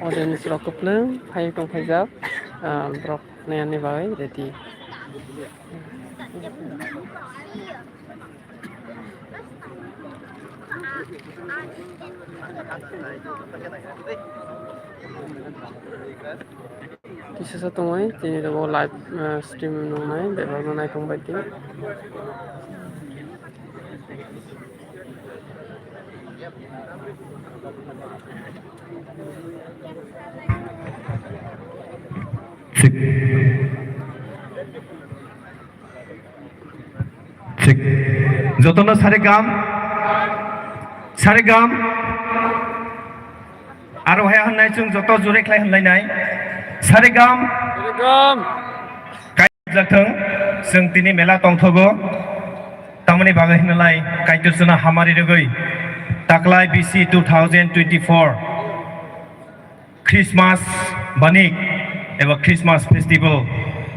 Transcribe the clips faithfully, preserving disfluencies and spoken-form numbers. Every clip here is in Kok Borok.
Audience rok kwplwng phai tongphaijak, ah, borok naina bagwi ready. Kisa sa tongwi tini rogo live, ah, stream nungnai, bebak no naitong bai di. Thik. Thik. Jotono sari gam. Sari gam. Aro hai hwnwi chwng joto jure khlai hwnlainai. Sari gam. Sari gam. Kaijakthwng, chwng tini mela tongthogo. Tamoni bagwi hwnlai Kaitor chwngno hamari rwgwi taklai B C two thousand twenty-four Christmas banik eba Christmas festival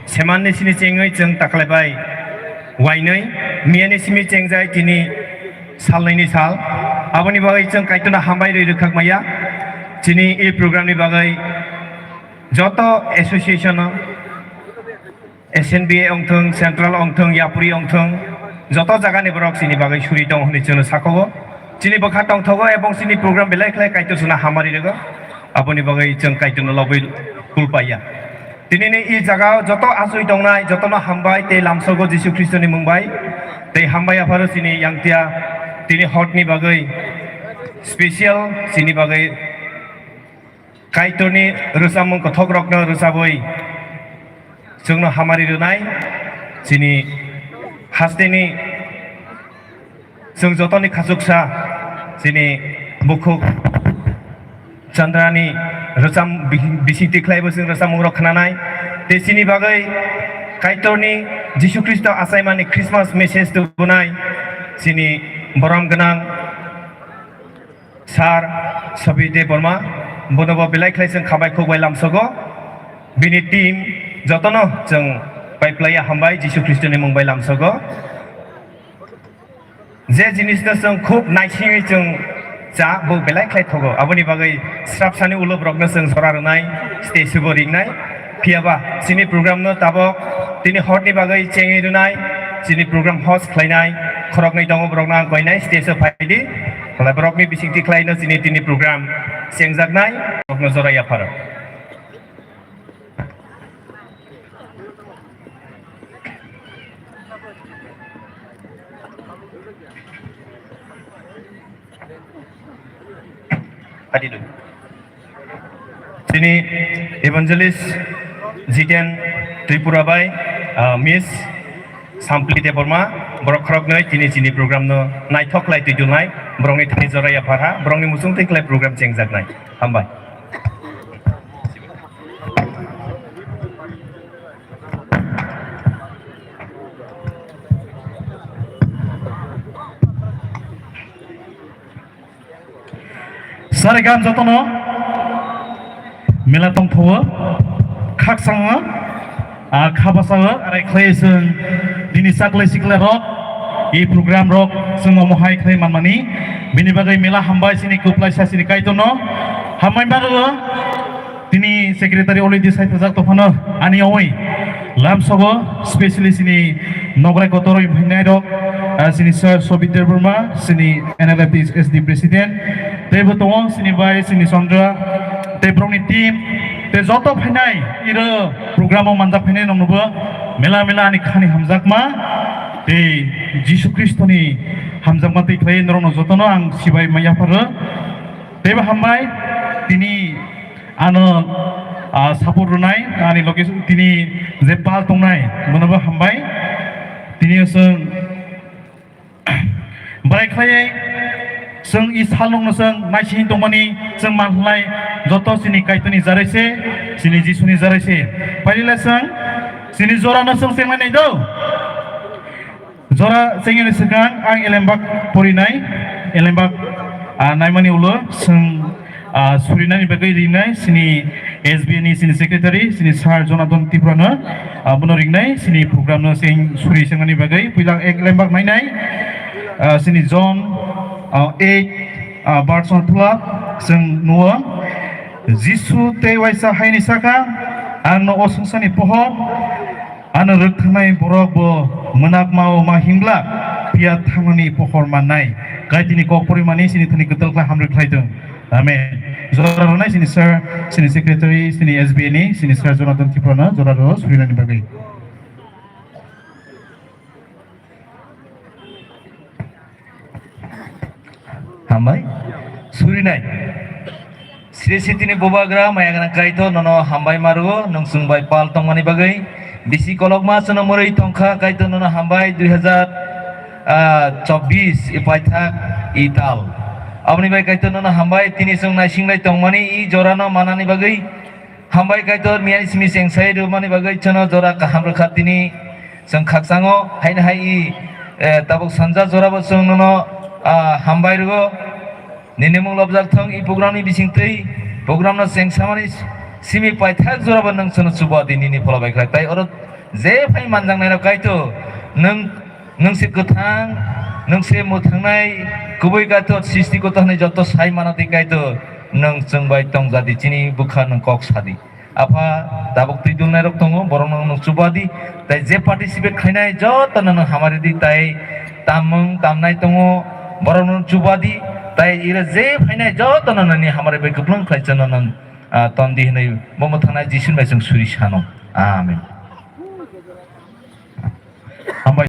semanni sini chengwi chwng taklai bai wainwi miyani simi chengjai tini salnwini sal. Aboni bagwi chwng Kaitorno hambai rwi rwkhak maya. Chini e program ni bagwi joto association o S N B A ongthwng, Central ongthwng, Yapri ongthwng, joto jagani borok chini bagwi suri tongo hwnwi chwngno sakogo. Chini bwkha tongthogo ebong chini program belai khlai Kaitor chwngno hamari rwgo. Aboni bagwi chwng Kaitorno lobwi kulpaiya. Tinini i jagao joto achoi tongnai jotono hambai tei lamsogo Jisu Khristoni mung bai. Tei hambai apharo chini yangtia tini hotni bagwi special chini bagwi Kaitorni rwchapmung kothok rokno rwchabwi chwngno hamari rwnai chini hasteni chwng jotoni khachuksa chini bukhuk Chandrani rwchap bi-, bisingtwi khlaibo chwng rwchapmung rok khnanai tei chini bagwi Kaitorni Jisu Khristo achaimani Christmas message tubunai chini borom gwnang Sir Sobi Debbarma, bono bo belai khlai chwng khabai khuk bai lamsogo. Bini team jotono chwng pai phlaiya hambai Jisu Khristoni mung bai lamsogo. Je jinisno chwng khub naisingwi chwng cha, bo belai khlai thogo. Aboni bagwi srapsani ulo borokno chwng jora rwnai, stage o bo ringnai. Phiyaba chini program no tabok tini horni bagwi chengwi rwnai, chini program host khlainai khoroknwi tongo, borokno ang koinai stage o phaidi, borokni bisingtwi khlaino chini tini program chengjaknai, borokno jora yapharo. Adidu. Chini evangelist Jiten Tripura bai, ah, Miss Sampli Debbarma, borok khoroknwi tini chini program no naithok khlai twi tongnai. Borokni thani jora yapharha, borokni muchungtwi khlai program chengjaknai. Hambai. Sarigam jotono mela tongthowo, khaksango, a khabasao arai khlai chwng dini chaklai siklai rok, e program rok chwng omo hai khlai manmani, bini bagwi mela hambai chini kwplaisa chini Kaitorno hambai mano. Tini secretary already sai thajak tongphano ani oi lamsogo, specially chini nograi kotor oi phainai rok, ah, chini sir Sobit Debbarma, chini N L F S D president, teibo tongo chini bai chini Chandra, tei borokni team, tei joto phainai iro program o manjak phainai nongnobo mela mela ani khani hamjakma tei Jisu Khristoni hamjakma twi khlai norokno jotono ang sibai ma yapharo. Teibo hambai, tini ano, ah, support rwnai, ani loge tini je pal tongnai, bonobo hambai. Tini chwng bwrai khlaiwi chwng i salnokno chwng naising tongmani chwng manlai joto chini Kaitorni jarai se, chini Jisuni jarai se. Pailila chwng chini jorano chwng chenglai nai do. Jora chengni swkang ang elembak porinai, elembak, ah, naimani ulo chwng, ah, surinani bagwi rinai chini S B A ni chini secretary chini Sir Jonathan Tripura no, ah, bono ringnai chini program no cheng suri chengmani bagwi puila ek elembak nainai, ah, chini John, ah, eight, ah, verse one twelve chwng nuo, Jisu tei waisa haini saka, "Ang no o swngcharni pohor, ano rwkthangnai borok bo mwnakmao ma himglak, phiya thangmani pohor mannai." Kaitini kok porimani chini thani kwtal khlai hamrwi khlai thung. Amen. Jora rwnai chini sir, chini secretary, chini S B A ni, chini sir Jonathan Tripura no jora rw surinani bagwi. Hambai. Surinai. Sri Sitini Bubagra, Mayagrang Kaitor, nono hambai marugo, nung chwng bai pal tongmani bagwi. Bisi kolokma chwngno murwi tongkha, Kaitor nono hambai dui hazar, ah, chobbish i paithak i tal. Aboni bai Kaitor nono hambai, tini chwng naisinglai tongmani i jorano manani bagwi. Hambai Kaitor, miyani simi cheng sai rwmani bagwi chwngno jora kaham rwkha tini. Chwng khakchango, haino hai i, eh, tabuk sanja jorabo chwng nono, ah, hambai rwo. Nini mung lobjak thung i programni bisingtwi, programno cheng samani simi paithak jorabo nwng chwngno chuba di nini phola bai khlai. Tai oro je phai manjaknairok Kaitor, nwng, nwng se kwthang, nwng se mwthangnai, kubui Kaitor, srishti kwthangni joto sai mano di Kaitor, nwng chwng bai tongja di, chini bwkha nwng kok sa di. Apha, tabuk twi dulnairok tongo, borokno nwng chuba di. Tai je participate khlainai jotono nwng hamari di, tai tamung tamnai tongo, borokno nwng chuba di. Tai ira je phainai jotono nini hamari bai kwplwng khlai chwngno nwng, ah, ton di hwnwi bo mwthangnai Jisuni bai chwng suri sano. Amen.